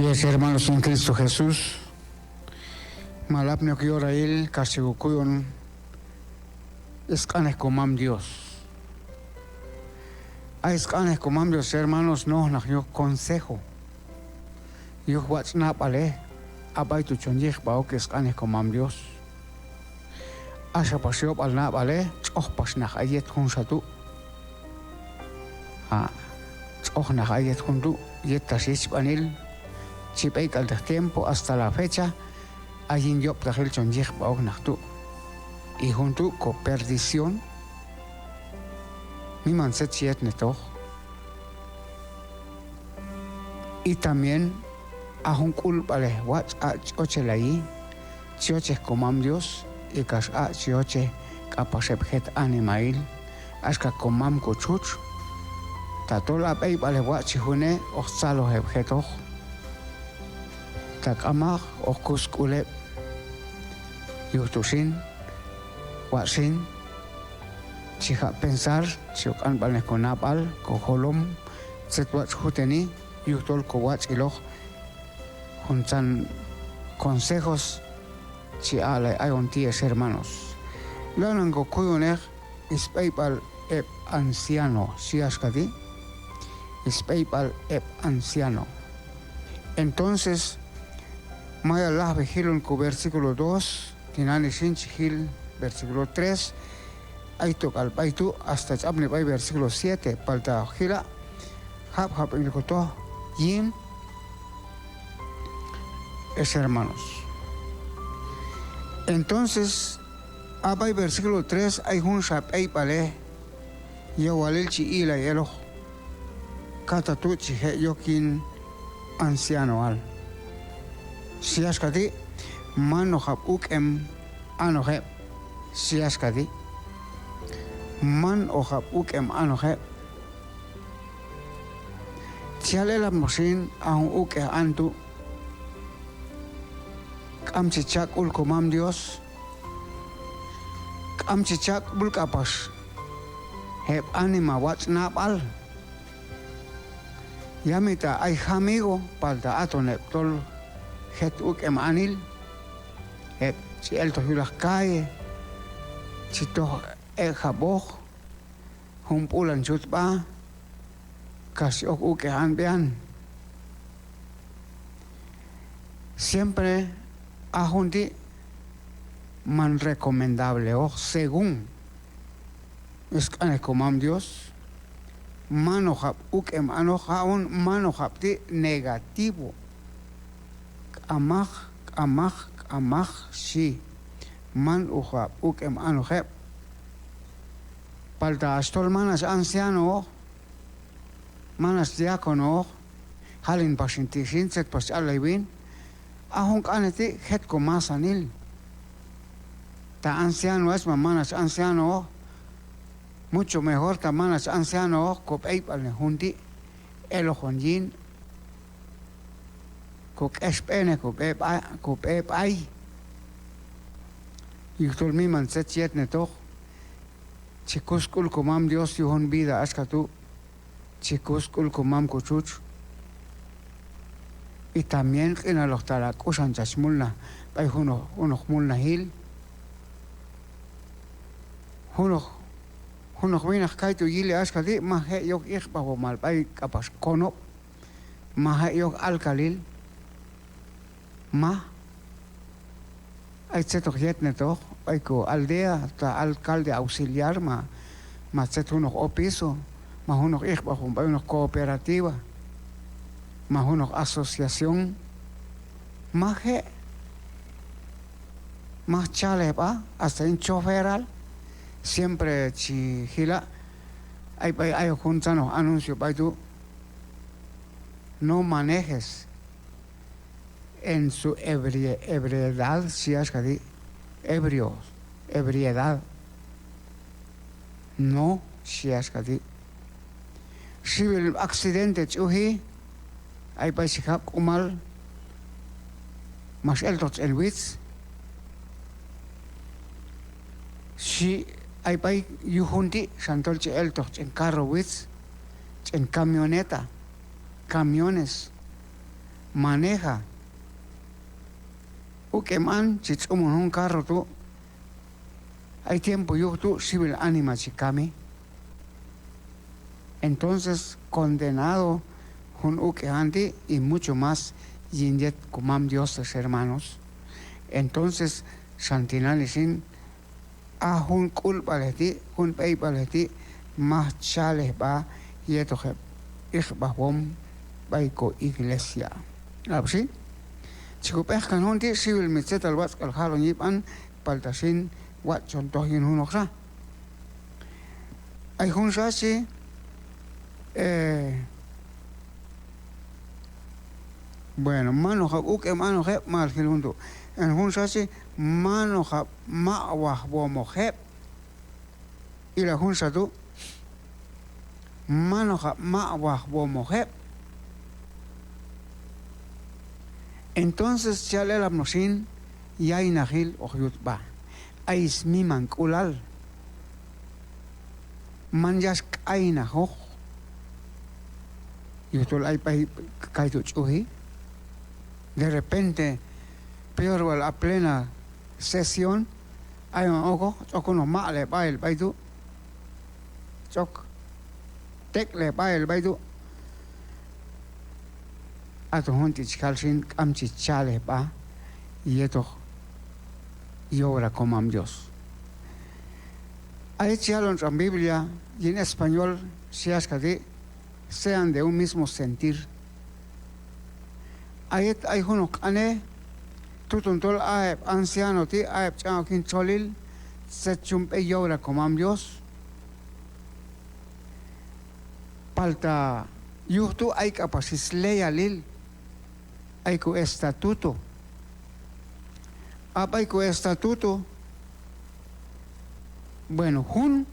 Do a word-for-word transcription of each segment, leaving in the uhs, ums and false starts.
Ex hermanos en Cristo Jesús, mal apni ok yorail kax chi kokuyon sq'anej Komam Dios. Ay sq'anej Komam Dios, hermanos, nojnaq yuj consejo, yuj watx' nab'alej, a b'ay tu' chon yijb'a ok sq'anej Komam Dios. Axa pax yob'al nab'alej, tx'oj pax naq ay yet junxa tu'. A, tx'oj naq ay yet jun tu', yet tax yichb'anil chi b'ey k'alteq tiempo hasta la fecha, ay yin yob'taqil chon yijb'a ok naq tu'. Y jun tu' ko perdición, miman tzet chi yetnetoq. Y también a jun k'ulb'alej watx' a' chi ochelayi, chi yochej Komam Dios, y kax a' chi yochej k'apax heb' jet animail, axka komam kotxutx. Tatol a b'eyb'alej watx' chi june, hoq tzaloj heb' jetoq. Ta k'amaq, hoq kus sk'ul heb'. Yuj tu' xin, watx' xin, chi jaq' pensar, chi q'anb'alnej konab'al, kojolom, tzet watx' juteni, yujtol kowatx'iloq juntzan consejos chi aq'lay ayon ti' ex hermanos. Lanan kokuyonej sb'eyb'al heb' anciano, xhi axka ti', sb'eyb'al heb' anciano. Entonces, mayal lajwi jilon ko versículo dos, tinani xin chi jil versículo tres, ay tok'al b'ay tu' hasta ch'apni b'ay versículo siete, palta hoq jila', jab' jab'il kotoj yin ex hermanos. Entonces, a b'ay versículo tres ay junxa b'eyb'alej yowalil chi ilay eloq. Katatu' chi je' yok yin ancianoal. Xhi axka ti', man ojab' uk'em anoq heb', xhi axka ti'. Man ojab' uk'em anoq heb'. Chi yal elapnoq xin a jun uk'ej an tu'. K'am chi cha' sk'ul Komam Dios. K'am chi cha' sk'ul k'apax heb' anima watx' nab'al. Yamita ay jamigo, palta aton heb' tol jet uk'em anil, heb' chi eltoq yulaq calle, chi toj ek'jab'oq, jun b'ulan chi yut sb'a, kax chi ok uk'ej an b'ian. Siempre a jun ti' man recomendableoq, según sq'anej Komam Dios, man ojab' uk'em anoq, a jun man ojab' ti' negativo. K'amaq, k'amaq, k'amaq, xhi. Man ojab' uk'em anoq heb'. Palta hach tol man hach ancianooq, man hach diáconooq, jalin pax hin ti' xin, tzet pax chi allay win. A jun q'anej ti' jet komasanil. Ta anciano hach ma man hach ancianooq, mucho mejor ta man hach ancianooq, kob'eyb'alnej jun ti', eloq hon yin, kok'exb'enej kob'e b'a-, kob'e b'ay. Yujtol miman tzet chi yetnetoq, chi kus sk'ul Komam Dios yuj jun vida axka tu', chi kus sk'ul komam kotxutx. Y también q'inaloq ta la k'uxan chach mulnaj b'ay junoq, junoq mulnajil. Junoq, junoq winaq kaytu' yili axka ti', maj je' yok iqb'ajwomal b'ay k'apax konob', maj je' yok alkalil, maj Ay tzet hoq yetnetoq b'ay ko aldea, ta alcalde auxiliar ma, ma tzet junoq opiso, ma junoq iqb'ajwom b'ay junoq cooperativa, ma junoq asociación. Maj je', maj chalej b'a, hasta yin choferal, siempre chi jila', ay b'ay ayok juntzanoq anuncio b'ay tu': No manejes en su ebrie-, ebriedad, xhi axka ti', ebrio, ebriedad. No, xhi axka ti'. Xiwil accidente ch'uji, ay b'ay chi jab' q'umal max eltoq ch'en witz. Xhi, ay b'ay yuj jun ti' xan tol chi eltoq ch'en carro witz, ch'en camioneta, camiones. maneja, uk'em an chi tz'umun jun carro tu', ay tiempo yuj tu' xiwil anima chi kami. Entonces, condenado jun uk'ej an ti' y mucho más yin yet komam Dios, ex hermanos. Entonces, xan tinani xin, a jun k'ulb'alej ti', jun b'eyb'alej ti', maj chalej b'a yetoq heb' iqb'ajwom b'ay ko iglesia. Ab' xin, chi kob'eqkan jun ti', xiwil mi tzetal watx' k'al jalon yib'an, palta xin watx' chon toj yin junoqxa. Ay junxa chi, eh, bueno, manojab' uk'em anoq heb', mal jil jun tu'. Ay junxa chi, manojab' maq'wajwomoq heb'. Ila junxa tu', manojab' maq'wajwomoq heb'. Entonces, chi yal elapnoq xin, yaynaqil hoq yut sb'a. Ay smimank'ulal. Man yax k'aynajoq. Yujtol ay b'ay kaytu' ch'uji. De repente, peor wal a plena sesión, ayon okoq, ch'ok junoq maq'leb'ahil b'ay tu'. Ch'ok tek'leb'ahil b'ay tu'. Aton jun ti' chi jal xin k'am chi chalej b'a yetoq yobra komam Dios. A yet chi yalon tx'an Biblia yin español, xhi axka ti': sean de un mismo sentir. A yet ay junoq q'anej, tuton tol a heb' anciano ti', a heb' ch'an ok yin txolil, tzet ch'yun b'ey yobra komam Dios. Palta yuj tu' ay k'apax sleyalil, ay ko estatuto. A b'ay ko estatuto, bueno, jun,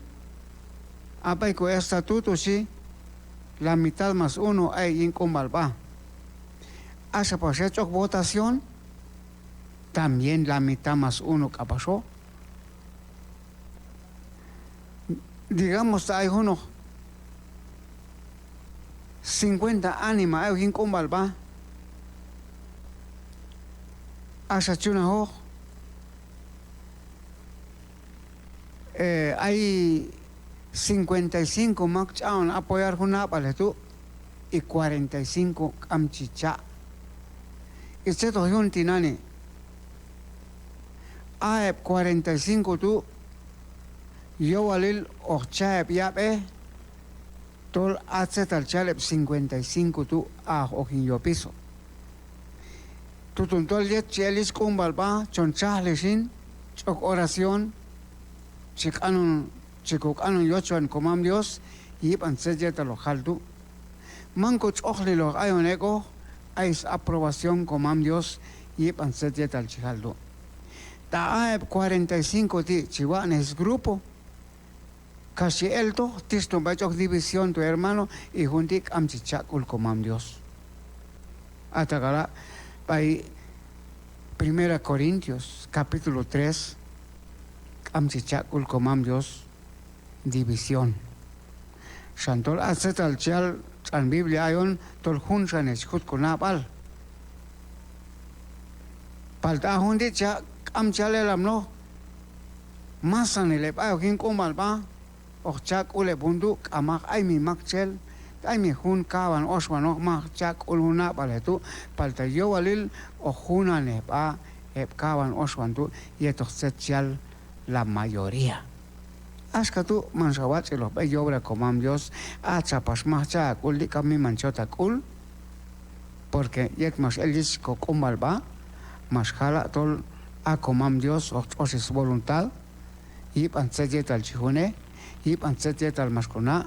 a b'ay ko estatuto xhi, la mitad más uno ay yin q'umb'al b'a. Axa pax yet ch'ok votación, también la mitad más uno k'apaxoq. Digamos ta ay junoq cincuenta anima ay ok yin q'umb'al b'a. Axa chunajoq, eh, ay cincuenta y cinco mak ch'a'on apoyar jun nab'alej tu', y cuarenta y cinco k'am chi cha'. Y tzet hoq yun tinani', a heb' cuarenta y cinco tu', yowalil hoq cha' heb' yab'e, tol a tzetal chi yal heb' cincuenta y cinco tu' a hoq ok yin yopiso. Tuton tol yet chi el yich q'umb'al b'a, chon txajli xin, ch'ok oración, chi q'anon, chi koq'anon yochwan komam Dios yib'an tzet yetal hoq jal tu'. Man kotx'oqliloq ayon ek'oq, ay saprobación komam Dios yib'an tzet yetal chi jal tu'. Ta a heb' cuarenta y cinco ti' chi wa'nej sgrupo, kax chi eltoq, tixton b'ay ch'ok división tu' hermano, y jun ti' k'am chi cha' sk'ul komam Dios. Ata k'ala' b'ay Primera Corintios capítulo tres, k'am chi cha' sk'ul komam Dios división. Xan tol a tzetal chi yal tx'an Biblia ayon, tol junxanej chi jut konab'al. Palta a jun ti' cha' k'am chi yal elapnoq, masanil heb' ayok yin q'umb'al b'a hoq cha' sk'ul heb' jun tu', k'amaq, ay mi maktxel, ay mi jun kawan oxwanoq maj cha' sk'ul jun nab'alej tu', palta yowalil hoq junanej b'a heb' kawan oxwan tu' yetoq tzet chi yal la mayoría. Axka tu' manxa watx'iloq b'ey yobra komam Dios, a txapax maj cha' ha k'ul ti' k'am miman chot ha k'ul, porque yet max el yich koq'umb'al b'a, max jala' tol a komam Dios hoq tx'oxi svoluntad yib'an tzet yetal chi june, yib'an tzet yetal max kona',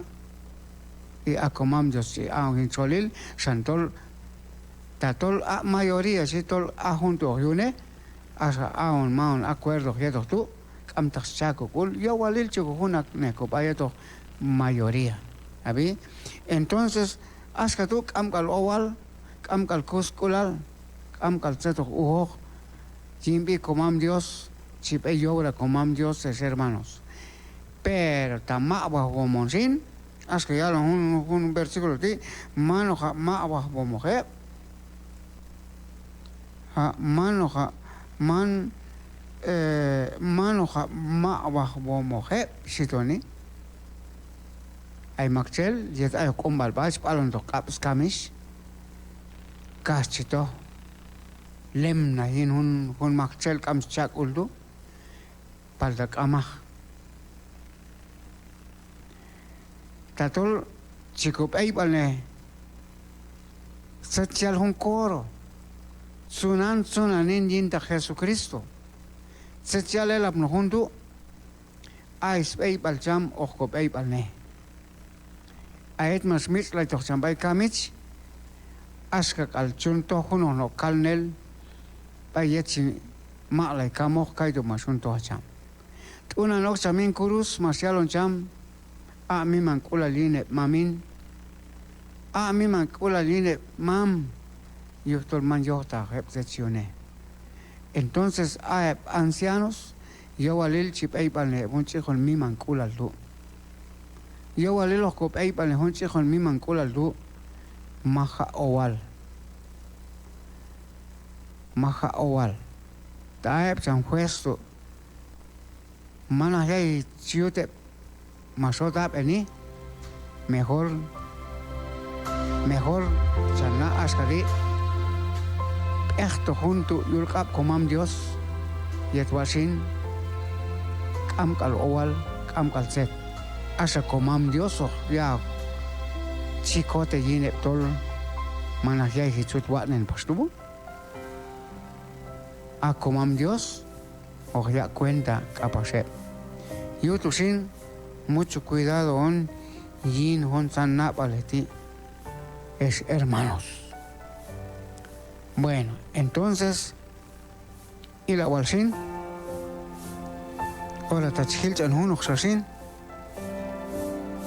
y a komam Dios chi a'on yin txolil, xan tol, tatol a mayoría xhi tol a jun tu' hoq yune, axa a'on maon acuerdo yetoq tu', k'amtaq scha kok'ul, yowalil chi kojunanej kob'a yetoq mayoría. Ab'i? Entonces, axka tu' k'amk'al owal, k'amk'al kusk'ulal, k'amk'al tzet hoq ujoq yin sb'i komam Dios, chi b'ey yobra komam Dios, ex hermanos. Pero ta maq'wajwom on xin, axka yalon jun, jun versículo ti', manojab' maq'wajwomoq heb', manoqab', man, eh, manoqab' maq'wajwomoq heb', xhi toni. Ay maktxel yet ayok q'umb'alb'a chi b'alontoq q'ab' skamix, kax chi toj lemnaj yin jun, jun maktxel k'am chi cha' k'ul tu', palta k'amaq. Tatol chi kob'eyb'alnej tzet chi yal jun coro, tzunan tzunanin yintaq Jesucristo. Tzet chi yal elapnoq jun tu', ay sb'eyb'al cham hoq kob'eyb'alnej. A yet max mitx'laytoq cham b'ay kamich, axka k'al chun toj junoq no' kalnel b'ay yet chi maq'lay kamoq, kaytu' max jun toj cham. T'unan ok cham yin kurus, max yalon cham: A' mimank'ulal yin heb' mamin, a' mimank'ulal yin heb' mam, yujtol man yojtaqoq heb' tzet chi yune. Entonces a heb' ancianos yowalil chi b'eyb'alnej heb' jun ch'ijon mimank'ulal tu'. Yowalil hoq kob'eyb'alnej jun ch'ijon mimank'ulal tu', maj ja' owal. Maj ja' owal. Ta a heb' cham juez tu' manaq yayji chi yut heb' max hot ab'eni, mejor, mejor cha na' axka ti': b'ejtoq jun tu' yul q'ab' komam Dios yet watx' xin, k'amk'al owal, k'amk'al tzet. Axa komam Dios hoq ya'ok chicote yin heb' tol manaq yayji chi yut watx'nen pax tu'. A komam Dios hoq yaq' cuenta k'apax heb'. Yuj tu xin, mucho cuidado on yin juntzan nab'alej ti', ex hermanos. Bueno, entonces, ila wal xin, ora ta chi jil ch'an junoqxa xin,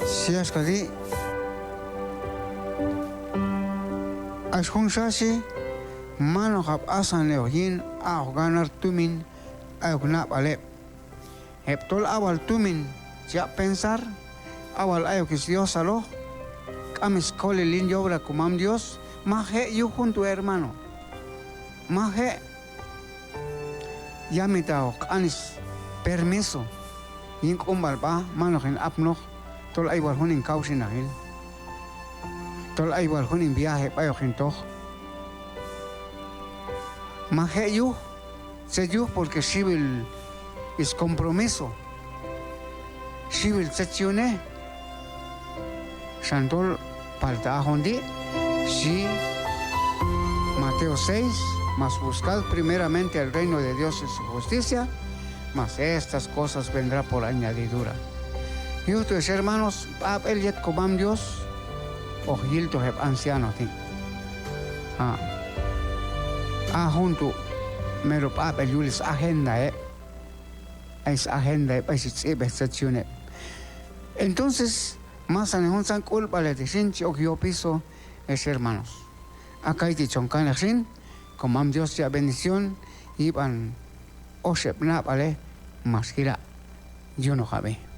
xhi axka ti': Ax junxa xhi, manoqab' asannejoq yin aq'oj ganar tumin ayok nab'al heb'. Heb' tol a wal tumin chi aq' pensar, a wal ayok sdiosaloq, k'am skolil yin yobra komam Dios, maj je' yuj jun tu' hermano. Maj je'. Yamita hoq q'an spermiso yin q'umb'alb'a, manoq hin apnoq, tol ay wal jun hin kawxinaqil, tol ay wal jun hin viaje b'ay hoq hin toj. Maj je' yuj. Tzet yuj, porque xiwil scompromiso, xiwil tzet chi yune. Xan tol palta a jun ti' xhi Mateo seis: Mas buscad primeramente el reino de Dios y su justicia, mas estas cosas vendrá por añadidura. Yuj tu' ex hermanos, b'ab'el yet komam Dios hoq yiltoq heb' anciano ti'. A, a jun tu' mero b'ab'el yul sagenda heb'. Ay sagenda heb' b'ay chi tz'ib'ej tzet chi yun heb'. Entonces, masanil juntzan k'ulb'alej ti' xin chi ok yopiso, ex hermanos. A kayti' chon kanej xin, komam Dios chi ya' bendición yib'an oxeb' nab'alej max jila'. Yunoqab'i.